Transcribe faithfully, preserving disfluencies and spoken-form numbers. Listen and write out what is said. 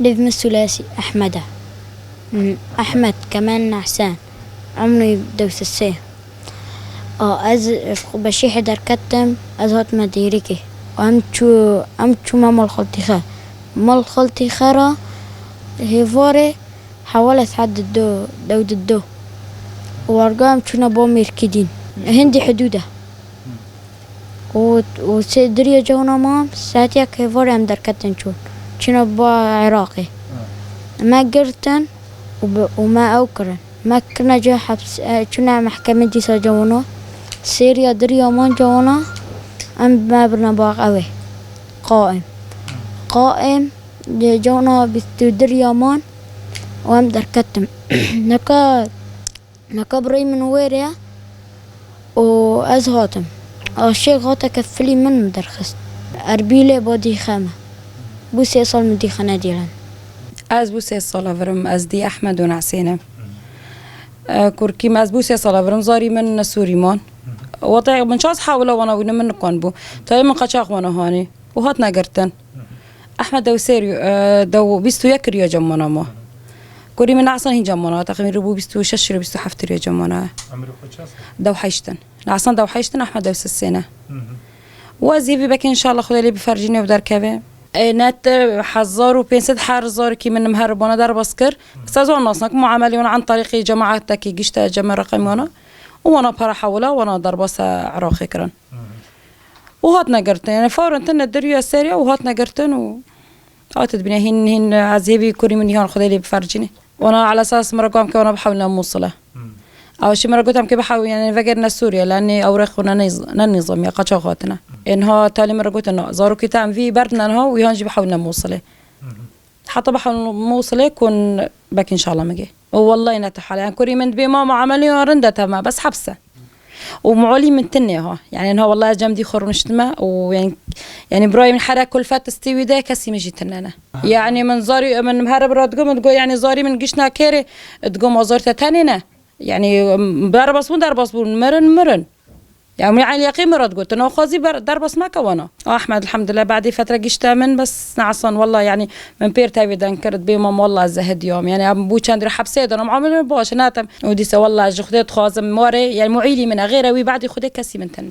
Nêv min Sulasi Ehmed e. M-, Ehmed Kemal Nehsen. Emrî dewsesê. A, ez ji xwe beşîhê derketim, ez hatime dêrikê. Em çû-, em çûme mal xaltî xe. Mal xaltî xe ra hêvarê hewale saet dido, dew dido. Warga em çûne bo mêrkî dîn. Hindî hidûd e. Û, û sê diriya cewna ma, saet yek hêvarê em derketin çûn. Çûna ba Iraqê. Me girtin û bi, û me ew kirin. Me kirine cê heps, e, çûne mehkemê dîsa cewna. Sêriya diriya man cewna, em me birine ba ewê. Qaim. Qaim, cewna bîst û diriya man û em derketin. Neka Neka birayê min wêrê ye û ez hatim. Aşêk hateke filî min min derxist. Erbîlê bo dîxe me. Bû sê sal min dîxe nedîlen. Ez bû sê sala virim, ez dî Ehmed û Nesê ne. E, kurkî me, ez bû sê sala virim, zarî min ne Sûrî man. Wate min ças hewla wana wîne min nikan bû. Tayê min qaçax wana hanî. Û hat negirtin. Ehmed dew sêr, e, dew bîst û yek kiriyo cem wana ma. Kurî min Ehsan hîn cem wana, teqrîben bû bîst û şeş û bîst û heft kiriyo cem wana. Emrê xwe çi hesab? Dew heştin. Ehsan dew heştin, Ehmed dew sisêne. Hı hı. Û ez êvî belkî înşallah Xwedê lê bifercîne û derkeve. E, net hezar û pênc sed her zarikî min nimher bona derbas kir. Hı hı. Sezon nasnak muamelî wana an tarîqî cemaetekî gişte cem reqemî wana. Û wana para hewla wana derbasa Iraqê kirin. Hı hı. û hatine girtin. Yani fawrin tine diriya seriya û hatine girtin û hat dibîne hîn, hîn ez hêvî kurî min hîn Xwedê lê bifercînê. Wana ala esas min re gam ke wana bihewlne Mûsile. Hmm. Ew jî min re gotam ke bihew-, yani vegerine Sûriye, lenê ew rê xwe ne nîz-, ne nîzamiya, qaçax hatine. Ên ha talî min re gotin, zarokî te em vî berdine niha û yan jî bihewlne Mûsilê. Heta bihewlne Mûsilê kun bek înşallah migê. Û wellahî ne te hale. Em kurî min dibê ma muameliyan rind e te me, bes hepse. Û mualî min tinê ha. Yani ha wellahî ez cem dî xwe rûniştime û yani, yani birayê min here kulfet stî wî de kesî min jî tinene. Yani min zarî, min here bira digo, min digo yani zarî min gişna kêrê, digo ma zarî te tenê ne. Yani derbas bûn, derbas bûn, mirin, mirin. Ya min elî yaqî min re digotin, ew xwezî ber-, derbas nake wana. Ahmed, elhamdulillah, badî fetre gişte min, bes neasan, wallah, yani, min pêr tevî den kir, bê mam, wallah, ez zehidiyam. Yani, em bû çend rê hepsê de, em amel baş, natem. Û dîse, wallah, ji Xwedê dixwazim, warê, yani, muîlî min e, xêre wî badî Xwedê kesî min tenê.